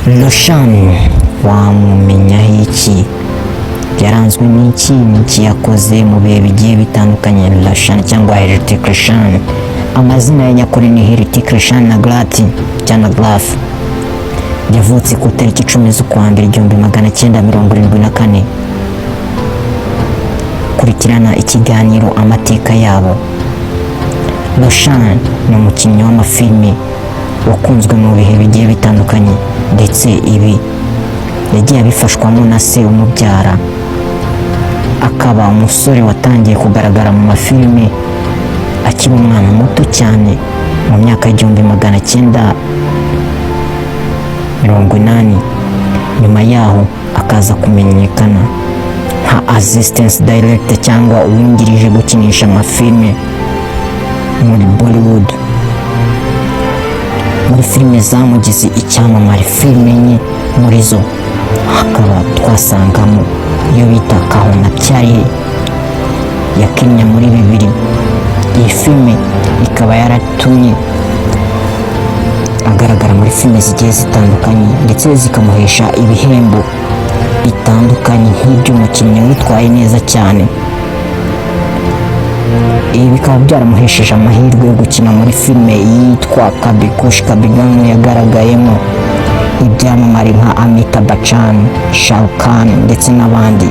Roshan wamumenyaho iki? Yaranzwe n'iki? N'iki yakoze mu bihe bigiye bitandukanye? Roshan cyangwa Hrithik Roshan, amazina ya nyakuri ni Hrithik Roshan Nagrat cyangwa Nagraf. Yavutse ku itariki 10 z'ukwa mbere 1974. Kurikirana ikiganiro amateka yabo. Roshan ni umukinnyi w'amafilime wakunzwe mu bihe bigiye bitandukanye, ndetse ibi yagiye abifashwamo na se umubyara, akaba umusore watangiye kugaragara mu mafilime akiri umwana muto cyane mu myaka y'1980. Nyuma yaho akaza kumenyekana nka assistant director cyangwa uwungirije gukinisha amafilime muri Bollywood. Muri filime zamugize icyamamare, filime enye muri zo hakaba twasangamo iyo bita Kaho Na Pyar yakinnye muri 2000. Iyi filime ikaba yaratumye agaragara muri filime zigiye zitandukanye, ndetse zikamuhesha ibihembo bitandukanye nk'iby'umukinnyi witwaye neza cyane. Ibi bikaba byaramuhesheje amahirwe yo gukina muri filime yitwa Kabhi Khushi Kabhie Gham, yagaragayemo ibyamamare nka Amitabh Bachchan, Shah Rukh Khan ndetse n'abandi,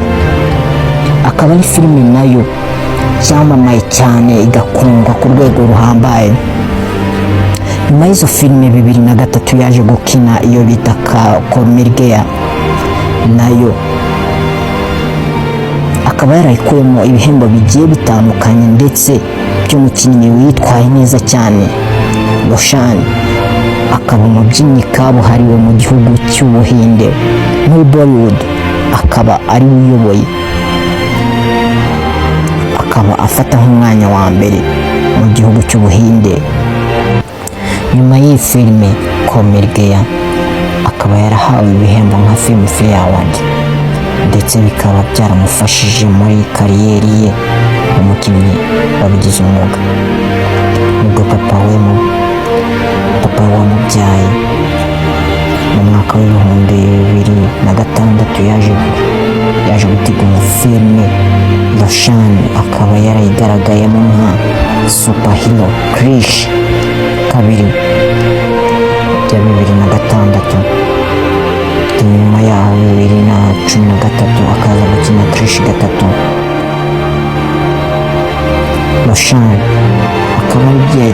akaba ari filime nayo yamamaye cyane igakundwa ku rwego ruhambaye. Nyuma y'izo filime, 2003 yaje gukina iyo bita Koyi Mil Gaya, nayo akaba yarayikuyemo ibihembo bigiye bitandukanye ndetse by'umukinnyi witwaye neza cyane. Roshan akaba umubyinnyi kabuhariwe mu gihugu cy'Ubuhinde muri Bollywood, akaba ari we uyoboye, akaba afata nk'umwanya wa mbere mu gihugu cy'Ubuhinde. Nyuma y'iyi filime Koyi Mil Gaya, akaba yarahawe ibihembo nka Filmfare Award, ndetse bikaba byaramufashije muri kariyeri ye umukinnyi wabigize umwuga. Nubwo papa we wamubyaye mu mwaka w'2006 yaje gutegura filime, Roshan akaba yarayigaragayemo nka superhero Krish 2 ya 2006. Nyuma yaho 2013 akaza gukina Krish 3. Roshan akaba yagiye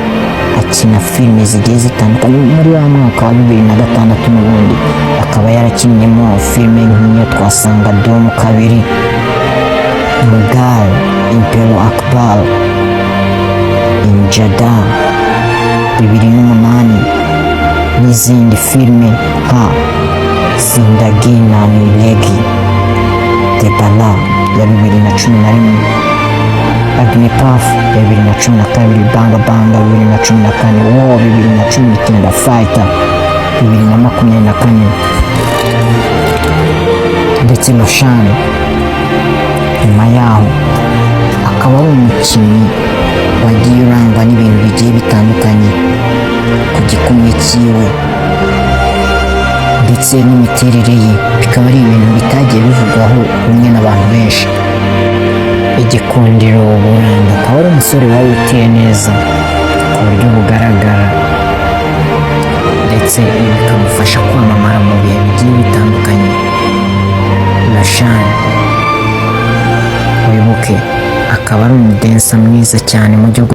akina filime zigiye zitandukanye muri wa mwaka wa 2006, n'ubundi akaba yarakinnyemo filime nk'iyo twasanga Dhoom 2, Mughal Emperor Akbar Injada 2008, n'izindi filime nka Zindagi Na Milegi Dobara ya 2011, Agnipath ya 2012, Bang Bang 2014, War 2019, Fighter 2024. Ndetse Roshan nyuma yaho akaba ari umukinnyi wagiye urangwa n'ibintu bigiye bitandukanye ku gikumwe cyiwe ndetse n'imiterere ye, bikaba ari ibintu bitagiye bivugwaho rumwe n'abantu benshi. Igikundiro, uburanga, akaba ari umusore wari uteye neza ku buryo bugaragara, ndetse ibi bikamufasha kwamamara mu bihe bigiye bitandukanye. Roshan, wibuke, akaba ari umudancer mwiza cyane mu gihugu.